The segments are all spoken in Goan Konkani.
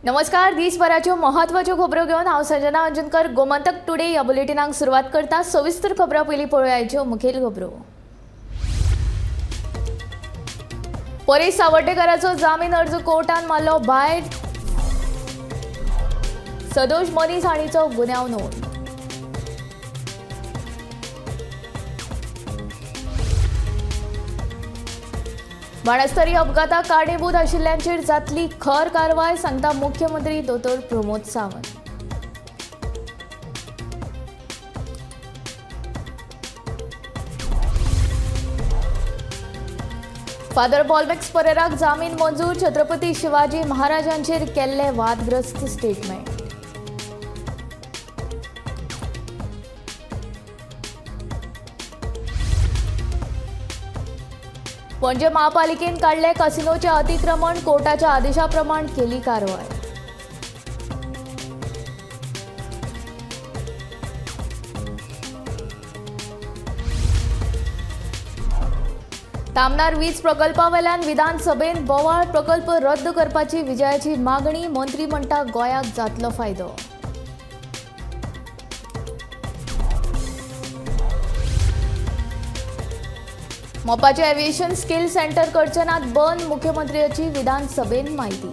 नमस्कार, दिसभराच्यो महत्वाच्यो खबरो घेवन हांव संजना अंजनकर गोमंतक टुडे ह्या बुलेटिनाक सुरवात करता। सविस्तर खबरां पयलीं पळोवया मुखेल खबरो। परेश सावर्डेकाराचो जामीन अर्ज कोर्टान मारलो भायर, सदोष मनीस हाणीचो गुन्यांव नोंद। बाणस्तारी अपघाताक कारणीभूत आशिल्ल्यांचेर जातली खर कारवाय, सांगता मुख्यमंत्री दोतोर प्रमोद सावंत। फादर बॉलमॅक्स परेराक जामीन मंजूर, छत्रपती शिवाजी महाराजांचेर केल्ले वादग्रस्त स्टेटमेंट। पणजे महापालिकेन काडले कसिनोचे अतिक्रमण, कोर्टाच्या आदेशाप्रमाण केली कारवाय। तामनार वीज प्रकल्पावेल्यान विधानसभेन बोवाळ, प्रकल्प रद्द करपाची विजयाची मागणी, मंत्री म्हणटा गोंयाक जातलो फायदो। मोपाचे एव्हिएशन स्किल सेंटर करचे नात बंद, मुख्यमंत्र्याची विधानसभेन माहिती।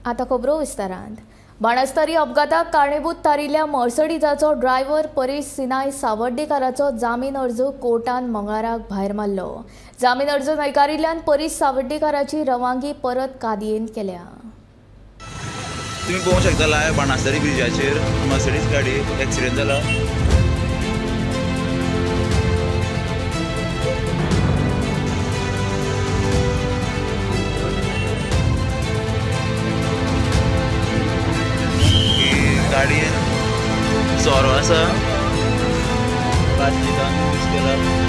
आता खबरो विस्तारांत। बाणस्तारी अपघाताक कारणीभूत थारिल्ल्या मर्सडीजाचो ड्रायव्हर परेश सिनाय सावर्डेकाराचो जामीन अर्ज कोर्टान मंगळाराक भायर मारलो। जामीन अर्ज न्हयकारिल्ल्यान परेश सावर्डेकाराची रवानगी परत कादयेंत केल्या। तुम्ही पळोवंक शकता लायव्ह बाणस्तारी ब्रिजाचेर मर्सिडीज गाडी एक्सिडेंट जाला। गाडयेन सोरो आसा, प्लास्टिकान यूज केला।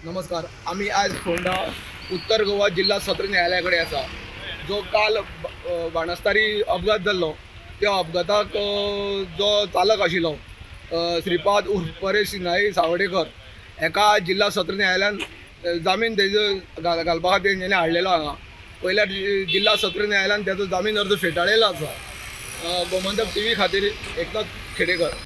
नमस्कार, आमी आज फोंडा उत्तर गोवा जिल्हा सत्र न्यायालया कडेन आसा। जो काल बाणस्तारी अपघात जाल्लो त्या अपघाताक जो चालक आशिल्लो श्रीपाद उर्फ परेश सिनाई सावर्डेकर हेका जिल्हा सत्र न्यायालयान जामीन तेजो घालपा खातीर तेणें हाडलेलो हांगा। पयल्या जिल्हा सत्र न्यायालयान तेजो जामीन अर्ज फेटाळलेलो आसा। गोमंतक टीव्ही खातीर एकनाथ खेडेकर।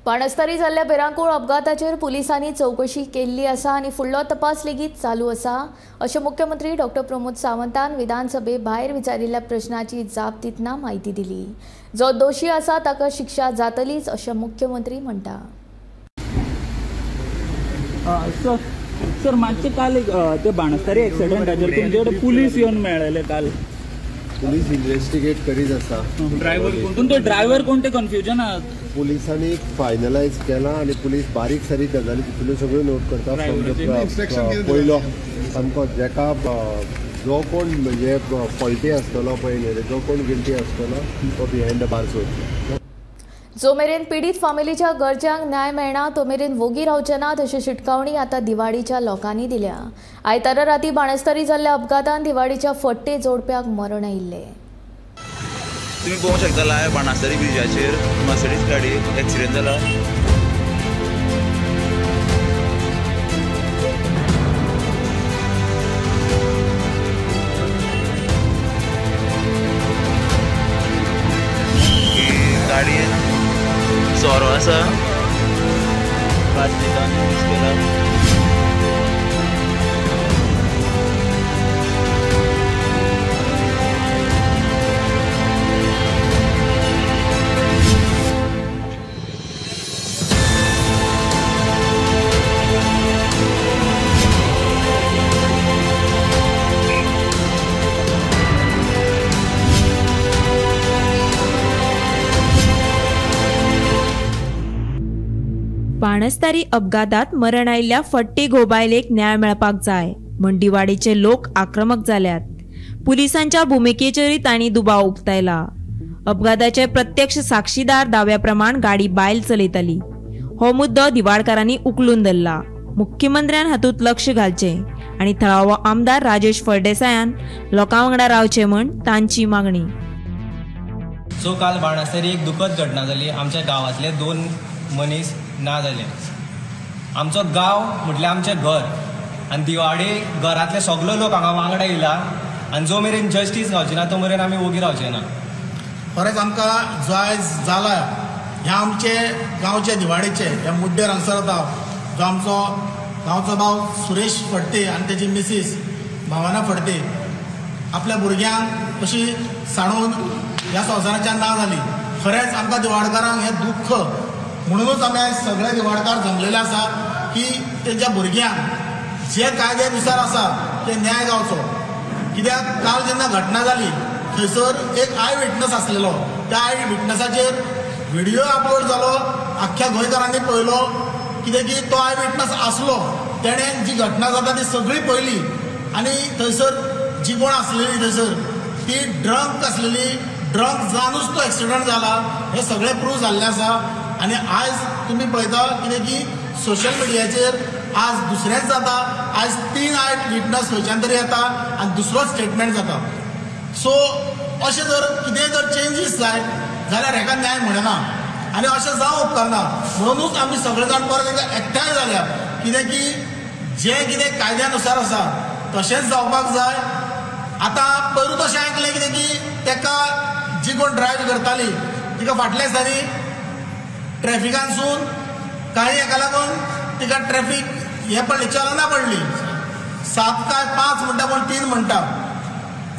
बाणस्तारी जाल्ल्या भिरांकूळ अपघाताचेर पुलिसांनी चवकशी केल्ली आसा आनी फुडलो तपास लेगीत चालू आसा, अशें मुख्यमंत्री डॉक्टर प्रमोद सावंतान विधानसभे भायर विचारिल्ल्या प्रश्नाची जाप दितना म्हायती दिली। जो दोशी आसा ताका शिक्षा जातलीच, अशें मुख्यमंत्री म्हणटा। सर, मातशें काल एक ते बाणस्तारी एक्सिडंटाचेर तुमचे कडेन पुलीस येवन मेळ्ळेले काल? पुलीस इन्व्हेस्टिगेट करीत आसा। ड्रायव्हर कोण? तो ड्रायव्हर कोण ते कन्फ्युजन आसा। पुलिसांनी फायनलायज केला आनी पुलीस बारीक सारीक गजाली तितल्यो सगळ्यो नोट करता। पयलो सामको जेका जो कोण म्हणजे फॉल्टी आसतलो पळय न्ही, जो कोण गिल्टी आसतलो तो बिहायंड the bars वतलो। जो मेरेन पीडित फामिलीच्या गरजांक न्याय मेळना तो मेरेन वोगी रावचे नात, अशी शिटकावणी आतां दिवाडीच्या लोकांनी दिल्या। आयतारा राती बाणस्तारी जाल्ल्या अपघातान दिवाडीच्या फट्टे जोडप्याक मरण आयिल्लें। तुम्ही पळोवंक शकता लायव्ह बाणस्तारी ब्रिजाचेर मर्सिडीज गाडी एक्सिडेंट जाला। गाडयेन सोरो आसा, प्लास्टिकान यूज केला। बाणस्तारी अपघातात मरण आयिल्ल्या फडते घोव-बायलेक न्याय मेळपाक जाय म्हूण दिवाडेचे लोक आक्रमक जाल्यात. पुलिसांच्या भुमिकेचेरूय तांणी दुबाव उक्तायला. अपघाताचे प्रत्यक्ष साक्षीदार दाव्या प्रमाण गाडी बायल चलयताली. हो मुद्दो दिवाडकारांनी उखलून धरला. मुख्यमंत्र्यान हातूंत लक्ष घालचें आनी थळावो आमदार राजेश फळदेसायान लोकां वांगडा रावचें म्हूण तांची मागणी. सो काल बाणस्तारी एक दुखद घटना जाली. आमच्या गांवांतले 2 मनीस ना जाले. आमचो गांव म्हटल्यार आमचें घर आनी दिवाडे घरांतले सगलो लोक हांगा वांगडा येयला आनी जो मेरेन जस्टीस गावची ना तो मेरेन आमी ओगी रावचे ना. खरेंच आमकां जो आयज जाला ह्या आमचे गांवचे दिवाडेचे ह्या मुड्डेर हांगसर आतां जो आमचो गांवचो भाव सुरेश फडते आनी तेजी मिसीस भावना फडते आपल्या भुरग्यांक अशी सांडून ह्या संवसाराच्यान ना जाली. खरेंच आमकां दिवाडकारांक हें दुख्ख म्हणूनच आमी आयज सगळे दिवाडकार जमलेले आसा की तेंच्या भुरग्यांक जे कायद्यानुसार आसा ते न्याय गावचो. कित्याक काल जेन्ना घटना जाली थंयसर एक I witness आसलेलो. त्या I विटनसाचेर व्हिडियो अपलोड जालो, आख्ख्या गोंयकारांनी पळयलो. कितें की तो I witness आसलो, तेणें जी घटना जाता ती सगळी पळयली आनी थंयसर जी कोण आसलेली थंयसर ती ड्रंक आसलेली. ड्रंक जावनूच तो एक्सिडंट जाला हें सगळें प्रूव जाल्लें आसा. आनी आयज तुमी पळयता कितें की सोशल मिडियाचेर आज दुसरेंच जाता. आयज 3 I witness खंयच्यान तरी येता आनी दुसरो स्टेटमेंट जाता. सो अशें जर कितेंय जर चेंजीस जाय जाल्यार हेका न्याय म्हणना आनी अशें जावंक उपकारना. म्हणूनच आमी सगळे जाण परत एकदां एकठांय जाल्या कितें की जें कितें कायद्यानुसार आसा तशेंच जावपाक जाय. आतां पयरूच अशें आयकलें कितें की तेका जी कोण ड्रायव्ह करताली तिका फाटल्या दिसांनी ट्रॅफिकानसून काही हेका लागून तिका ट्रॅफीक हें पडली, चलना पडली. 7 काय 5 म्हणटा कोण 3 म्हणटा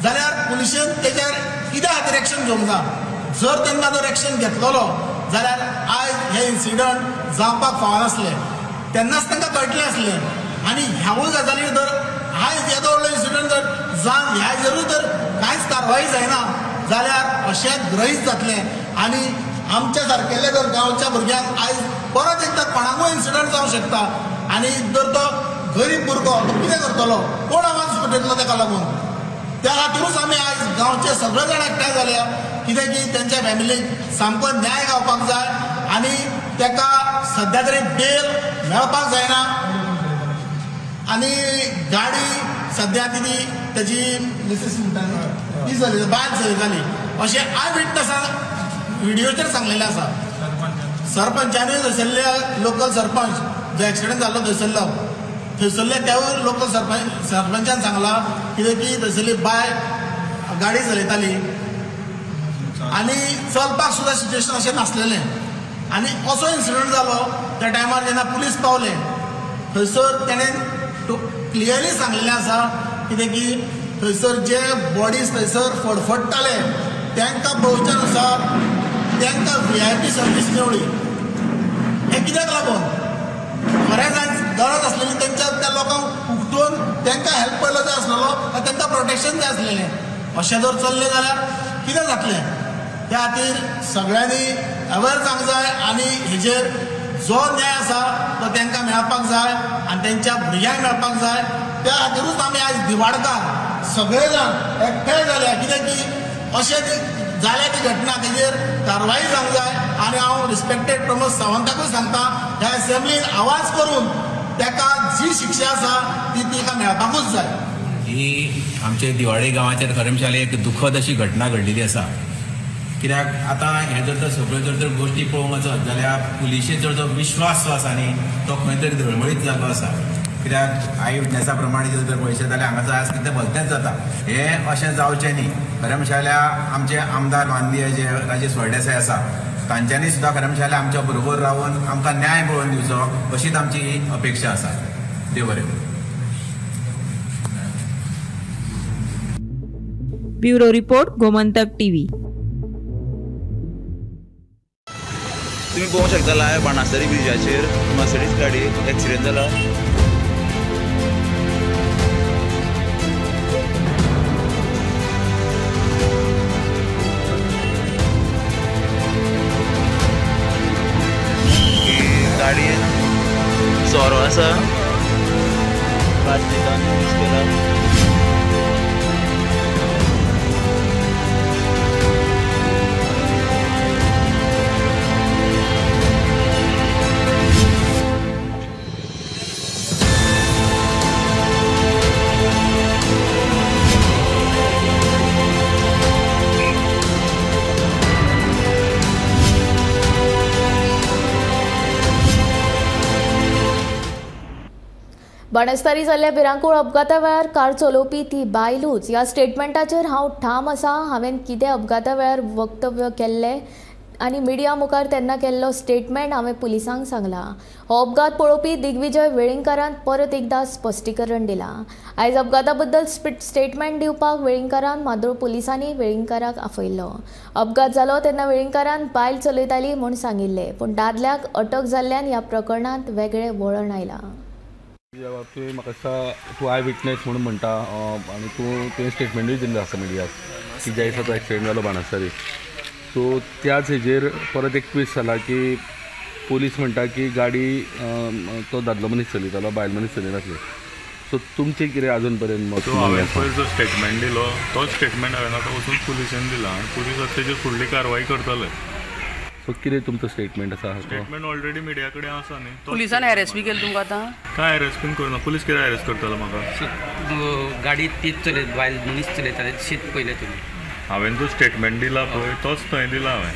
जाल्यार पुलिशेन तेजेर कित्या खातीर एक्शन घेवंक ना. जर तेन्ना जर एक्शन घेतलेलो जाल्यार आयज हे इन्सिडंट जावपाक फावनासले. तेन्नाच तांकां कळटलें आसलें. आनी ह्यावूय गजालीर जर आयज येदो व्हडलो इन्सिडंट जर जावन ह्याचेरूय जर कांयच कारवाई जायना जाल्यार अशेंच ग्रहीत जातलें. आनी आमच्या सारकेले जर गांवच्या भुरग्यांक आयज परत एकदां कोणाकूय इन्सिडंट जावंक शकता. आनी जर तो गरीब भुरगो तो कितें करतलो, कोण आवाज पेटयतलो तेका लागून. त्या खातीरूच आमी आयज गांवचे सगळे जाण एकठांय जाल्या कितें की तेंच्या फॅमिलीक सामको न्याय गावपाक जाय आनी तेका सद्या तरी बेल मेळपाक जायना. आनी गाडी सद्या ती तेजी मिसीस म्हणटा ती चलयता, बायल चलयताली अशें I विटनसान व्हिडियोचेर सांगलेलें आसा. सरपंचानूय थंयसरल्या लोकल सरपंच जो एक्सिडंट जाल्लो थंयसरलो थंयसरले त्यावूय लोकल सरपंचान सांगलां कितें की थंयसरली बायल गाडी चलयताली आनी चलपाक सुद्दां सिच्युएशन अशें नासलेलें. आनी असो इन्सिडंट जालो त्या टायमार जेन्ना पुलीस पावले थंयसर तेणें क्लियरली सांगलेलें आसा कितें की थंयसर जे बॉडीज थंयसर फडफडटाले तांकां पळोवच्या नुसार तांकां VIP service मेवळी. हें कित्याक लागून खरेंच आयज गरज आसलेली तेंच्या त्या लोकांक उठून तांकां हेल्प पयलो जाय आसलेलो आनी तांकां प्रोटेक्शन जाय आसलेलें. अशें जर चल्लें जाल्यार कितें जातलें. त्या खातीर सगळ्यांनी अवेर जावंक जाय आनी हेजेर जो न्याय आसा तो तांकां मेळपाक जाय आनी तेंच्या भुरग्यांक मेळपाक जाय. त्या खातीरूच आमी आयज दिवाडकार सगळे जाण एकठांय जाल्या कित्याक की अशें जाल्या ती घटना तेजेर कारवाई जावंक जाय. आनी हांव रिस्पेक्टेड प्रमोद सावंताकूय सांगता ह्या एसेंब्लीन आवाज करून ताका जी शिक्षा आसा ती तिका मेळपाकूच जाय. ही आमचे दिवाडे गांवाचेर खरें म्हणल्यार एक दुखद अशी घटना घडलेली आसा. कित्याक आतां हें जर तर सगळ्यो जर तर गोश्टी पळोवंक वचत जाल्यार पुलिशेचो जो विश्वास जो आसा न्ही तो खंय तरी धळमळीत जाल्लो आसा. कित्याक I विटनसा प्रमाणे जर तर पळयशें जाल्यार हांगासर आज कितें भलतेंच जाता. हें अशें जावचें न्ही. खरें म्हणल्यार आमचे आमदार माननीय जे राजेश फळदेसाय आसा तांच्यांनी सुद्दां खरें म्हणल्यार आमच्या बरोबर रावन आमकां न्याय मेळोवन दिवचो अशीच आमची अपेक्षा आसा. देव बरें करूं. Bureau report, Gomantak TV. तुम्ही पळोवंक शकता लायव्ह बाणस्तारी ब्रिजाचेर मर्सिडीज गाडी एक्सिडेंट जाला. गाडयेन बाणस्तारी जाल्ल्या भिरांकूळ अपघाता वेळार कार चलोवपी ती बायलूच ह्या स्टेटमेंटाचेर हांव ठाम आसा. हांवें कितें अपघाता वेळार वक्तव्य केल्लें आनी मिडिया मुखार तेन्ना केल्लो स्टेटमेंट हांवें पुलिसांक सांगलां. हो अपघात पळोवपी दिग्विजय वेळींगकारान परत एकदां स्पश्टीकरण दिलां. आयज अपघाता बद्दल स्टेटमेंट दिवपाक वेळींगकारान मादोळ पुलिसांनी वेळींगकाराक आपयल्लो. अपघात जालो तेन्ना वेळींगकारान बायल चलयताली म्हूण सांगिल्लें, पूण दादल्याक अटक जाल्ल्यान ह्या प्रकरणांत वेगळें वळण आयलां. तुवें म्हाका दिसता तूं I witness म्हणून म्हणटा आनी तुवें स्टेटमेंटूय दिल्लें आसा मिडियाक की ज्या दिसा तो एक्सिडेंट जालो बाणस्तारी, सो त्याच हेजेर परत एक ट्विस्ट जाला की पुलीस म्हणटा की गाडी तो दादलो मनीस चलयतालो, बायल मनीस चलयनासली. सो तुमचें कितें अजून पर्यंत मत? हांवें पयर जो स्टेटमेंट दिलो तोच स्टेटमेंट हांवें आतां वचून पुलिशेन दिला आनी पुलीस आतां तेजेर फुडली कारवाय करतले. सो कितें तुमचो स्टेटमेंट आसा? स्टेटमेंट ऑलरेडी मिडिया कडेन आसा न्ही. पुलिसान हॅरेस बी केलें तुमकां आतां? काय हॅरेस बीन करूना. पुलीस कितें हॅरेस करतलो म्हाका? गाडी तीच चलयत, बायल मनीस चलयताले शीत पयलें तुमी. हांवें जो स्टेटमेंट दिला पळय तोच थंय दिला हांवें,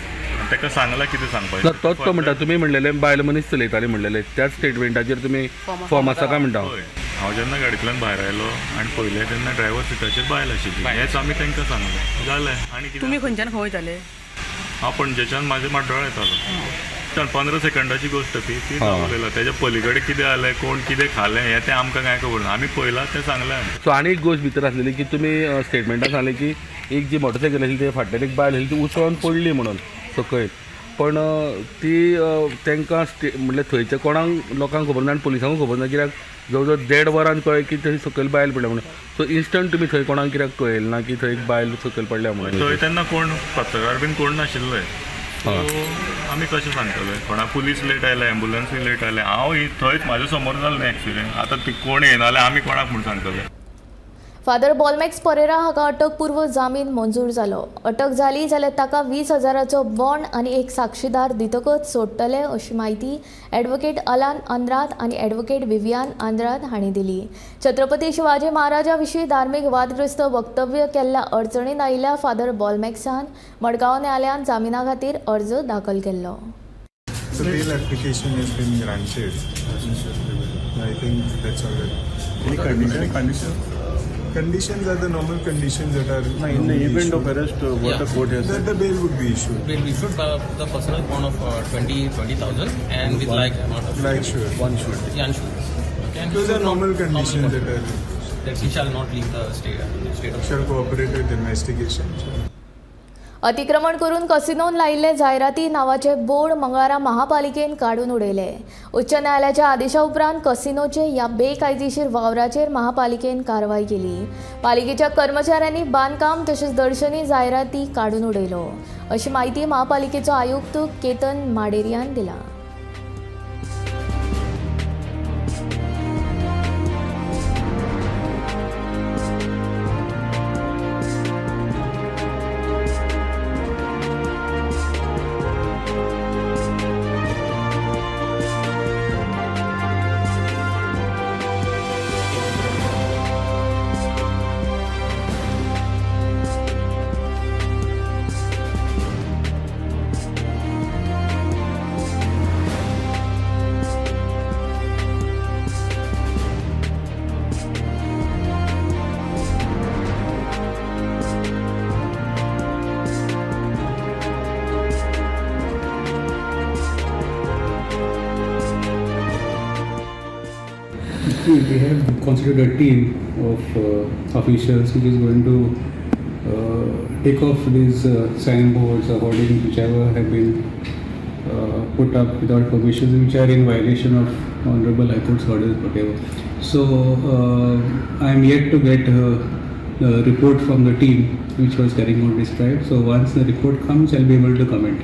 ताका सांगलां कितें सांगपाचें. तोच तो म्हणटा, तुमी म्हणलेलें बायल मनीस चलयताली म्हणलेलें, त्याच स्टेटमेंटाचेर तुमी फॉर्म आसा काय म्हणटा? हय, हांव जेन्ना गाडयेंतल्यान भायर आयलो आनी पळयलें तेन्ना ड्रायव्हर सिटाचेर बायल आशिल्ली, हेंच आमी तांकां सांगलें. जालें. आनी तुमी खंयच्यान खंय वयताले? हांव पणजेच्यान म्हाजे म्हाड्डोळा येतालो. 15 सेकंडाची गोश्ट ती ती उलयला. तेज्या पलीकडे कितें जालें, कोण कितें खालें हें तें आमकां कांय खबर ना. आमी पळयलां तें सांगलें. सो आनी एक गोश्ट भितर आसलेली की तुमी स्टेटमेंटान सांगलें की एक जी मोटरसायकल आसली ते फाटल्यान एक बायल आसली ती उसळोन पडली म्हणून सकयल, पण ती तांकां म्हणल्यार थंयच्या कोणाक लोकांक खबर ना आनी पुलिसांकूय खबर ना, कित्याक जवळ जवळ 1.5 वरान कळ्ळें की थंय सकयल बायल पडल्या म्हणून. सो इन्स्टंट तुमी थंय कोणाक कित्याक कळयलें ना की थंय एक बायल सकयल पडल्या म्हणून? थंय तेन्ना कोण पत्रकार बीन कोण नाशिल्ले, सो आमी कशें सांगतले कोणा? पुलीस लेट आयले, एम्बुलन्सूय लेट आयले. हांव थंयच म्हाज्या समोर जालें न्ही एक्सिडेंट. आतां ती कोण येना जाल्यार आमी कोणाक म्हूण सांगतले? फादर बॉलमॅक्स परेरा हाका अटकपूर्व जामीन मंजूर जालो. अटक जाली जाल्यार ताका 20,000चो बॉन्ड आनी एक साक्षीदार दितकच सोडटले अशी म्हायती ॲडव्होकेट अलान आंद्राद आनी ॲडव्होकेट विवियान आंद्राद हांणी दिली. छत्रपती शिवाजी महाराजा विशीं धार्मीक वादग्रस्त वक्तव्य केल्ल्या अडचणीन आयिल्ल्या फादर बॉलमॅक्सान मडगांव न्यायालयांत जामिना खातीर अर्ज दाखल केल्लो. The bail application has been granted. I think that's all. Any condition? Conditions are the normal conditions that are in the event of arrest, what the court has said. That the bail would be issued. Bail be issued by the personal bond of 20,000 and with like amount of like sure. One surety. Yeah, sure. Okay. And those are normal conditions that are that he shall not leave the state of. Shall cooperate with investigation. अतिक्रमण करून कसिनोन लायिल्ले जायराती नावाचे बोर्ड मंगळारा महापालिकेन काडून उडयले. उच्च न्यायालयाच्या आदेशा उपरांत कसिनोचे ह्या बेकायदेशीर वावराचेर महापालिकेन कारवाय केली. पालिकेच्या कर्मचाऱ्यांनी बांदकाम तशेंच दर्शनी जायराती काडून उडयलो अशी म्हायती महापालिकेचो आयुक्त केतन माडेरियान दिला. We have constituted a team of officials which is going to take off these signboards or hoardings whichever have been put up without permission, which are in violation of Honorable High Court's orders, whatever. So I am yet to get the report from the team which was carrying out this drive. So once the report comes, I will be able to comment.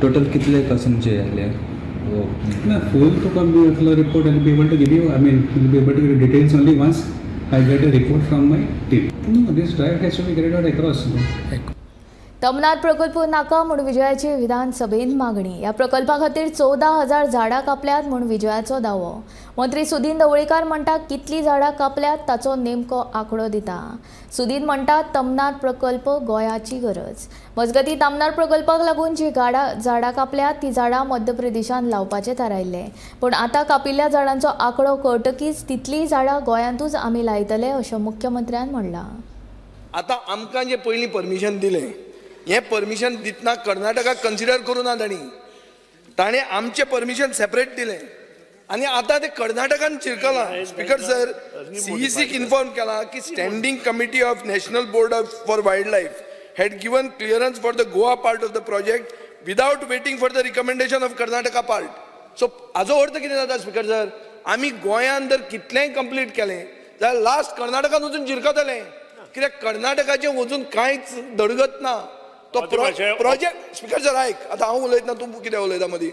Total कितले कसमचे आले? No, full to come report I will be able to give you. I mean, will be able to give you details only once I get a report from my team. No, this drive has to be carried out across. Tamnar प्रकल्प नाका म्हूण विजयाची विधानसभेंत मागणी. ह्या प्रकल्पा खातीर 14,000 झाडां कापल्यात म्हूण विजयाचो दावो. मंत्री सुदीन ढवळीकार म्हणटा कितलीं झाडां कापल्यात ताचो नेमको आंकडो दिता. सुदीन म्हणटा तमनार प्रकल्प गोंयाची गरज. मजगतीं तमनार प्रकल्पाक लागून जी झाडां कापल्यात ती झाडां मध्य प्रदेशांत लावपाचें थारायिल्लें, पूण आतां कापिल्ल्या झाडांचो आंकडो कळटकीच तितलीं झाडां गोंयांतूच आमी लायतले अशें मुख्यमंत्र्यान म्हणलां. आतां आमकां जें पयलीं परमिशन दिलें, हें परमिशन दितना कर्नाटकाक कन्सिडर करूं ना तांणी, ताणें आमचें परमिशन सेपरेट दिलें आनी आतां तें कर्नाटकान चिरकलां. स्पीकर सर, सीईसीक इन्फॉर्म केलां की standing committee of national board of for wild life had given clearance for the Goa part of the project without waiting for the recommendation of Karnataka part. So हाजो अर्थ कितें जाता स्पीकर सर, आमी गोंयान जर कितलेंय कंप्लीट केलें जाल्यार लास्ट कर्नाटकान वचून जिरकतलें, कित्याक कर्नाटकाचें वचून कांयच धडगत ना. तो प्रोजेक्ट स्पीकर सर आयक, आतां हांव उलयतना तूं कितें उलयता मदीं,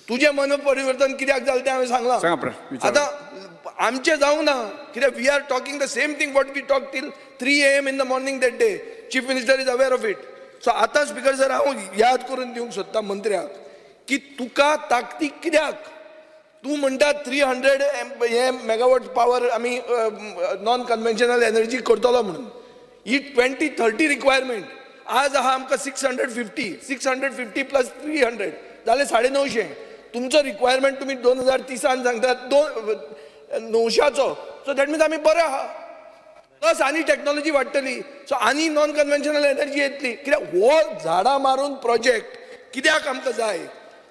तुजें मन परिवर्तन कित्याक जालें तें हांवें सांगलां. आतां आमचें जावंक ना, कित्याक we are talking the same thing what we talk till 3 AM in the morning that day. Chief minister is aware of it. So आतां स्पीकर सर हांव याद करून दिवंक सोदता मंत्र्याक की तुका ताकतीक कित्याक, तूं म्हणटा 300 हे मेगावॉट पावर आमी नॉन कन्वेन्शनल एनर्जी करतलो म्हणून, ही 2030 रिक्वायरमेंट आज आहा आमकां 650, 650 प्लस 300 जाले 950. तुमचो रिक्वायरमेंट तुमी 2030 सांगतात 900चो, सो that means आमी बरे आहा. प्लस आनी टॅक्नॉलॉजी वाडटली, सो आनी नॉन कन्वेन्शनल एनर्जी येतली. कित्याक हो झाडां मारून प्रोजेक्ट कित्याक आमकां जाय,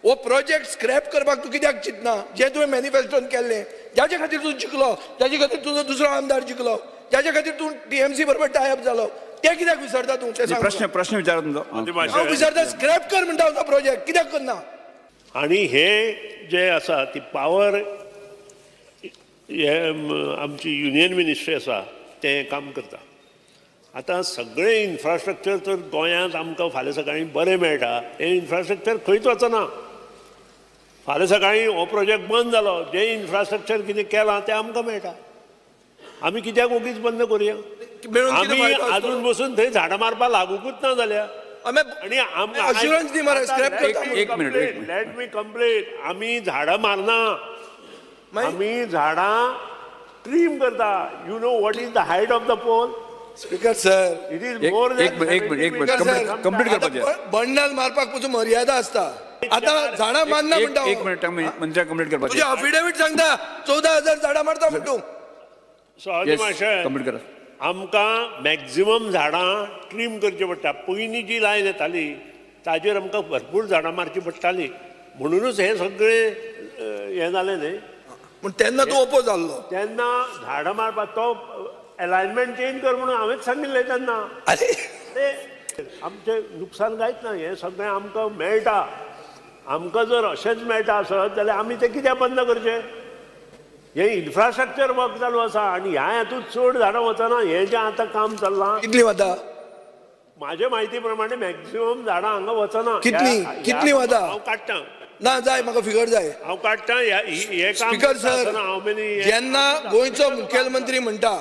हो प्रोजेक्ट स्क्रॅप करपाक तूं कित्याक चिंतना, जें तुवें मॅनिफेस्टोन केल्लें, जाचे खातीर तूं जिखलो, जाचे खातीर तुजो दुसरो आमदार जिखलो, जाचे खातीर तूं टीएमसी बरोबर टायप जालो, ते कित्याक विसरता तूं? ते प्रश्न प्रश्न विचार तुमचो हांव विसरता. स्क्रॅप कर म्हणटा तो प्रोजेक्ट कित्याक करना? आनी हे जे आसा ती पावर हे आमची युनियन मिनिस्ट्री आसा तें काम करता. आतां सगळें इन्फ्रास्ट्रक्चर तर गोंयांत आमकां फाल्यां सकाळीं बरें मेळटा, हें इन्फ्रास्ट्रक्चर खंयच वचना. फाल्यां सकाळीं हो प्रोजेक्ट बंद जालो, जें इन्फ्रास्ट्रक्चर कितें केलां तें आमकां मेळटा. आमी कित्याक ओगीच बंद करुया? आमी आजून बसून थंय झाडां मारपाक लागुकूच ना जाल्यार. आनी अश्युरन्स दी मरे, स्क्रॅप करता. एक मिनिट, let me complete. आमी झाडां मारना, आमी झाडां ट्रीम करता. You know what is the height of the pole? Speaker sir, it is more than एक मिनिट कंप्लीट करपाचें. बंडल मारपाक पसून मर्यादा आसता. आतां झाडां मारना म्हणटा. एक मिनिट, मंत्र्याक कंप्लीट करपाचें. तुजें अफिडेवीट सांगता 14,000 झाडां मारता म्हणटू. कंप्लीट करा. आमकां मॅक्झिमम झाडां ट्रीम करची पडटा. पयलीं जी लायन येताली ताजेर आमकां भरपूर झाडां मारची पडटाली, म्हणुनूच हें सगळें हें जालें न्ही. पूण तेन्ना तूं ओपोज जाल्लो, तेन्ना झाडां मारपाक तो एलायनमेंट चेंज कर म्हणून हांवेंच सांगिल्लें तेन्ना. ते आमचें नुकसान कांयच ना, हें सगळें आमकां मेळटा. आमकां जर अशेंच मेळटा आसत जाल्यार आमी तें कित्याक बंद करचें? हें इन्फ्रास्ट्रक्चर वर्क चालू आसा आनी ह्या हातूंत चड झाडां वचना. हें जें आतां काम चल्लां, कितलीं वता? म्हाजे म्हायती प्रमाणे मॅक्झिमम झाडां हांगा वचना. कितलीं कितलीं वता? हांव काडटा ना, जाय म्हाका फिगर जाय, हांव काडटा. हें काम स्पीकर सर, जेन्ना गोंयचो मुखेलमंत्री म्हणटा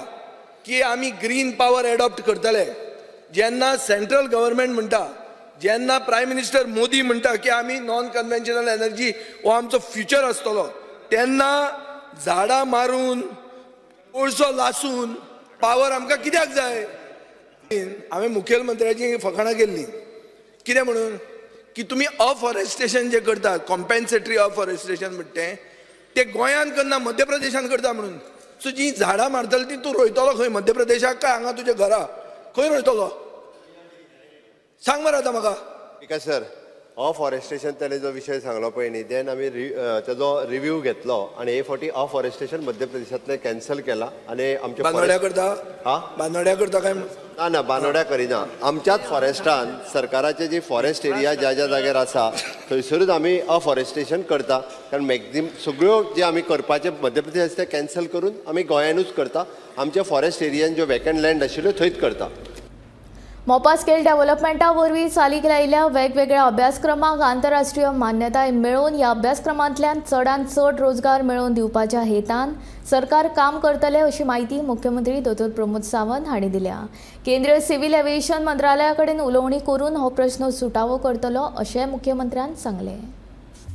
की आमी ग्रीन पावर एडॉप्ट करतले, जेन्ना सेंट्रल गव्हर्मेंट म्हणटा, जेन्ना प्रायम मिनिस्टर मोदी म्हणटा की आमी नॉन कन्वेन्शनल एनर्जी हो आमचो फ्युचर आसतलो, तेन्ना झाडां मारून कोळसो लासून पावर आमकां कित्याक जाय? हांवें मुखेलमंत्र्याची फकाणां केल्ली, कितें म्हणून की तुमी अफॉरेस्टेशन जें करतात, कॉम्पेन्सेटरी अफॉरेस्टेशन म्हणटा तें, तें गोंयांत करना, मध्य प्रदेशांत करता म्हणून. सो जीं झाडां मारतली ती तूं रोयतलो खंय? मध्य प्रदेशाक काय हांगा तुज्या घरा? खंय रोयतलो सांग मरे आतां म्हाका. स्पीकर सर, अफॉरेस्टेशन ताणें जो विशय सांगलो पळय न्ही, देन आमी ताजो रिव्यू घेतलो आनी हे फावटी अफॉरेस्टेशन मध्य प्रदेशांतलें कॅन्सल केलां. आनी आमच्या बानोड्या करता, हा बानोड्या करता काय? ना ना, बानोड्या करिना. आमच्याच फॉरेस्टान सरकाराचे जी फॉरेस्ट एरिया ज्या ज्या जाग्यार आसा थंयसरूच आमी अफॉरेस्टेशन करता, कारण मॅक्झिमम सगळ्यो जे आमी करपाचे मध्य प्रदेश ते कॅन्सल करून आमी गोंयानूच करता. आमच्या फॉरेस्ट एरियान ज्यो वेकंट लँड आशिल्ल्यो थंयच करता. मोपा स्किल डेव्हलपमेंटा वरवीं चालीक लायिल्ल्या वेगवेगळ्या अभ्यासक्रमांक आंतरराष्ट्रीय मान्यताय मेळोवन ह्या अभ्यासक्रमांतल्यान चडांत चड रोजगार मेळोवन दिवपाच्या हेतान सरकार काम करतले अशी म्हायती मुख्यमंत्री दोतोर प्रमोद सावंत हांणी दिल्या. केंद्रीय सिव्हिल एव्हिएशन मंत्रालया कडेन उलोवणी करून हो प्रश्न सुटावो करतलो अशें मुख्यमंत्र्यान सांगलें.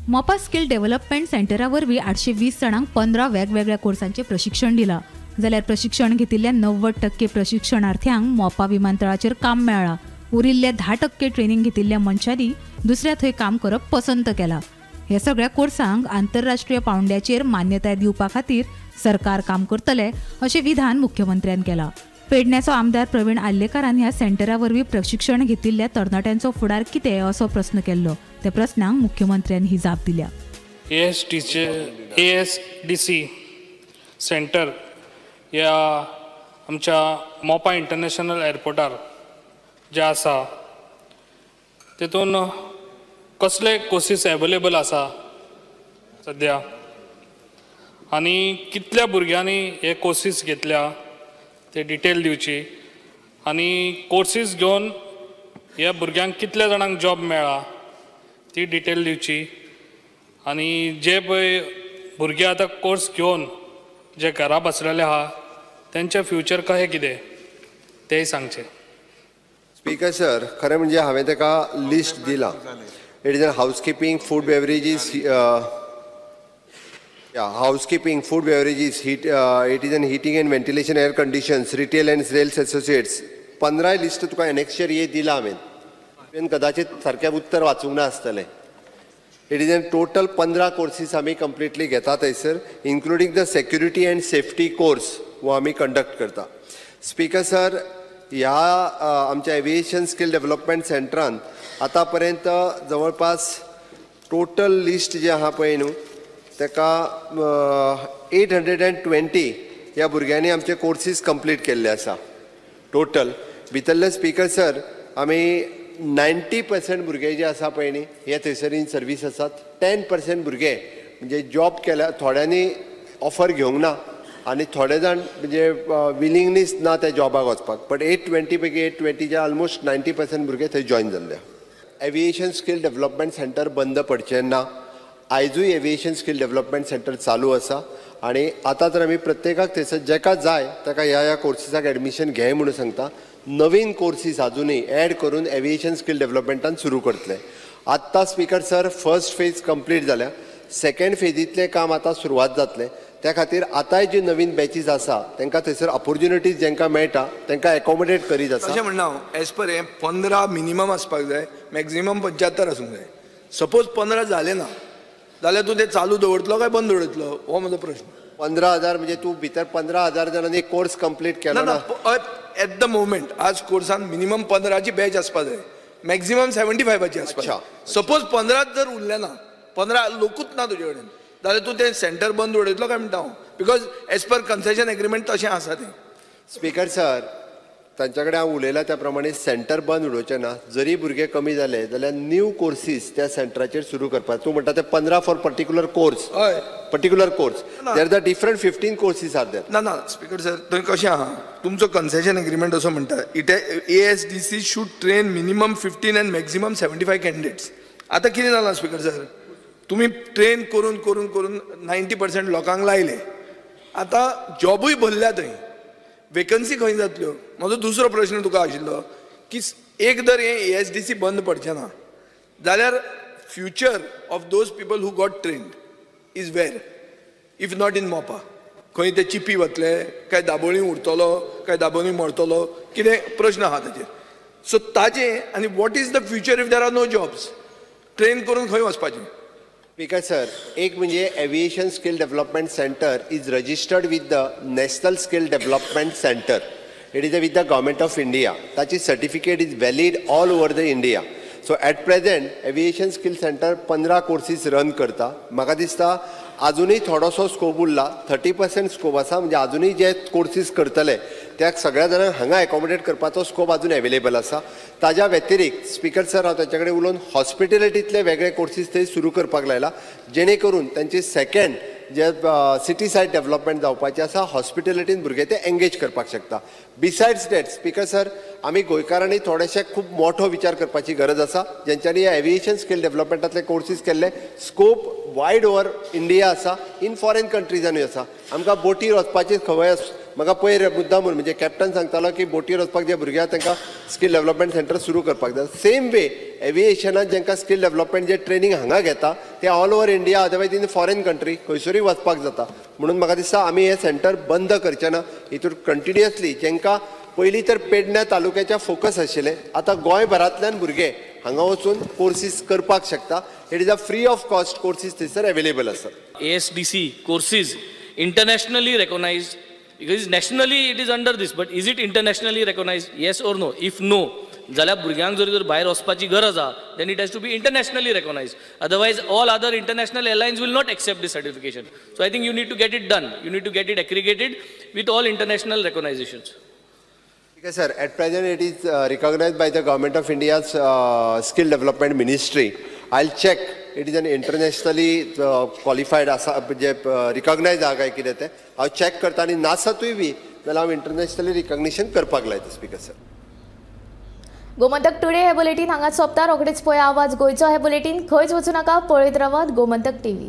मोपा स्किल डेव्हलपमेंट सेंटरा वरवीं 820 जाणांक 15 वेगवेगळ्या कोर्सांचें प्रशिक्षण दिलां. जाल्यार प्रशिक्षण घेतिल्ल्या 90% प्रशिक्षणार्थ्यांक मोपा विमानतळाचेर काम मेळ्ळां. उरिल्ल्या 10% ट्रेनिंग घेतिल्ल्या मनशांनी दुसऱ्या थंय काम करप पसंत केलां. ह्या सगळ्या कोर्सांक आंतरराष्ट्रीय पावंड्याचेर मान्यताय दिवपा खातीर सरकार काम करतले अशें विधान मुख्यमंत्र्यान केलां. पेडण्याचो आमदार प्रवीण आर्लेकारान ह्या सेंटरा वरवीं प्रशिक्षण घेतिल्ल्या तरणाट्यांचो फुडार कितें असो प्रस्न केल्लो. त्या प्रस्नाक मुख्यमंत्र्यान ही जाप दिल्या. ASDC centre ह्या आमच्या मोपा इंटरनॅशनल एअरपोर्टार जे आसा तेतून कसले कोर्सीस एवेलेबल आसा सद्या आनी कितल्या भुरग्यांनी हे कोर्सीस घेतल्या ते डिटेल दिवची आनी कोर्सीस घेवन ह्या भुरग्यांक कितल्या जाणांक जॉब मेळ्ळा ती डिटेल दिवची आनी जे पळय भुरगे आतां कोर्स घेवन जे घरा बसलेले आहा तेंचें फ्युचर कशें कितें तेंय सांगचें. स्पीकर सर, खरें म्हणजे हांवें ताका लिस्ट दिलां. It is an housekeeping, food beverages, housekeeping, food beverages, heat, it is an heating and ventilation, air conditions, retail and sales associates. 15 list तुका एनेक्शर ये दिलां हांवें. तुवें कदाचित सारकें उत्तर वाचूंक ना आसतलें. It is an total 15 courses आमी कंप्लिटली घेता थंयसर, including the security and safety course हो आमी कंडक्ट करता. स्पीकर सर, ह्या आमच्या एविएशन स्किल डेव्हलपमेंट सेंटरान आतां पर्यंत जवळपास टोटल लिस्ट जे आहा पळय न्हू ताका 820 ह्या भुरग्यांनी आमचे कोर्सीस कंप्लीट केल्ले आसा. टोटल भितरले स्पीकर सर आमी 90% भुरगे जे आसा पळय न्ही हे थंयसर इन सर्वीस आसात. 10% भुरगे म्हणजे जॉब केल्या, थोड्यांनी ऑफर घेवंक ना आनी थोडे जाण म्हणजे विलिंगनीस ना त्या जॉबाक वचपाक. बट 820 पैकी 820च्या ऑलमोस्ट 90% भुरगे थंय जॉयन जाल्ले. एविएशन स्किल डेव्हलपमेंट सेंटर बंद पडचें ना. आयजूय एविएशन स्किल डेव्हलपमेंट सेंटर चालू आसा आनी आतां तर आमी प्रत्येकाक थंयसर जेका जाय ताका ह्या ह्या कोर्सीसाक एडमिशन घे म्हणून सांगता. नवीन कोर्सीस आजुनूय एड करून एविएशन स्किल डेव्हलपमेंटान सुरू करतले. आत्तां speaker sir first phase complete जाल्या, सेकंड फेजींतलें काम आतां सुरवात जातलें. त्या खातीर आतांय जी नवीन बॅचीस आसा तांकां थंयसर ऑपोर्च्युनिटीज जांकां मेळटा तांकां एकोमोडेट करीत आसा. अशें म्हणना हांव, एज पर हें 15 मिनिमम आसपाक जाय, मॅक्झिमम 75 आसूंक जाय. सपोज 15 जालें ना जाल्यार तूं तें चालू दवरतलो काय बंद दवरतलो हो म्हजो प्रश्न. 15,000 म्हणजे तूं भितर 15,000 जाणांनी कोर्स कंप्लीट केलो ना. एट the moment आज कोर्सान मिनिमम 15ची बॅच आसपाक जाय, मॅक्झिमम 75ची आसपाक जाय. सपोज 15 जर उरलें ना, 15 लोकूच ना तुजे कडेन जाल्यार तूं तें सेंटर बंद उडयतलो काय म्हणटा हांव, because as per concession agreement तशें आसा तें. स्पीकर सर, तांच्या कडेन हांव उलयलां त्या प्रमाणे सेंटर बंद उडोवचें ना. जरी भुरगे कमी जाले जाल्यार न्यू कोर्सीस त्या सेंटराचेर सुरू करपाक. तूं म्हणटा ते 15 फॉर पर्टिक्युलर कोर्स, हय particular course, there the different 15 courses are there. ना ना स्पीकर सर, थंय कशें आहा तुमचो कन्सेशन एग्रीमेंट असो म्हणटा, it ASDC should train minimum 15 and maximum 75 candidates. आतां कितें जालां स्पीकर सर, तुमी ट्रेन करून करून करून 90% लोकांक लायले, आतां जॉबूय भरल्या थंय, वेकन्सी खंय जातल्यो? म्हजो दुसरो प्रश्न तुका आशिल्लो की एक जर हें ASDC बंद पडचें ना जाल्यार future of those people who got trained is where, if not in Mopa? खंय ते चिपी वतले काय दाबोळी उरतलो काय दाबोळी मरतलो, कितें प्रश्न आहा ताजेर. सो ताजें आनी what is the future if there are no jobs? Train करून खंय वचपाचें? स्पीकर सर, एक म्हणजे aviation skill development centre is registered with the national skill development centre. It is with the government of India. ताची certificate is valid all over the India. So at present aviation skill centre 15 courses run करता. म्हाका दिसता आजुनूय थोडोसो स्कोप उरला, 30% स्कोप आसा. म्हणजे आजुनूय जे कोर्सीस करतले त्या सगळ्या जाणांक हांगा एकोमोडेट करपाचो स्कोप अजून एवेलेबल आसा. ताज्या व्यतिरिक्त स्पीकर सर, हांव तांच्या कडेन उलोवन हॉस्पिटेलिटींतले वेगळे कोर्सीस थंय सुरू करपाक लायला, जेणे करून तांची सेकंड जे सिटी सायड डेवलपमेंट जावपाचें आसा हॉस्पिटॅलिटीन भुरगे ते एंगेज करपाक शकता. बिसायड्स that speaker sir, आमी गोंयकारांनी थोडेशे खूब मोठो विचार करपाची गरज आसा. जेंच्यांनी एविएशन स्कील डेवलपमेंटांतले कोर्सीस केल्ले, स्कोप वायड ओवर इंडिया आसा, इन फॉरेन कंट्रीजानूय आसा. आमकां बोटीर वचपाची खबर म्हाका पयर मुद्दाम म्हणजे कॅप्टन सांगतालो की बोटीर वचपाक जे भुरगे आसा तांकां स्कील डेवलपमेंट सेंटर सुरू करपाक जाय. सेम वे एविएशनान जांकां स्कील डेवलपमेंट जे ट्रेनींग हांगा घेता ते all over India otherwise in foreign country खंयसरूय वचपाक जाता. म्हणून म्हाका दिसता आमी हें सेंटर बंद करचें ना. हितून कंटिन्युअसली जांकां पयलीं तर पेडण्या तालुक्याच्या फोकस आशिल्लें, आतां गोंयभरांतल्यान भुरगे हांगा वचून कोर्सीस करपाक शकता. It is a free of cost courses थंयसर अवेलेबल आसात. ASDC courses internationally recognized, because nationally it is under this, but is it internationally recognized? Yes or no? If no, जाल्यार भुरग्यांक जरी जर भायर वचपाची गरज आहा, then it has to be internationally recognized. Otherwise all other international airlines will not accept this certification. So I think you need to get it done. You need to get it accredited with all international recognizations. Okay, sir. At present, it is recognized by the Government of India's Skill Development Ministry. I'll check. It is an internationally qualified आसा जे recognized आहा काय कितें तें हांव चॅक करता आनी नासतूय बी जाल्यार हांव इंटरनॅशनली रिकग्निशन करपाक लायता. स्पीकर सर, गोमंतक टुडे हे बुलेटीन हांगा सोंपता. रोखडेच पळय आवाज गोंयचो हे बुलेटीन. खंयच वचूं नाका, पळयत रावात गोमंतक टीव्ही.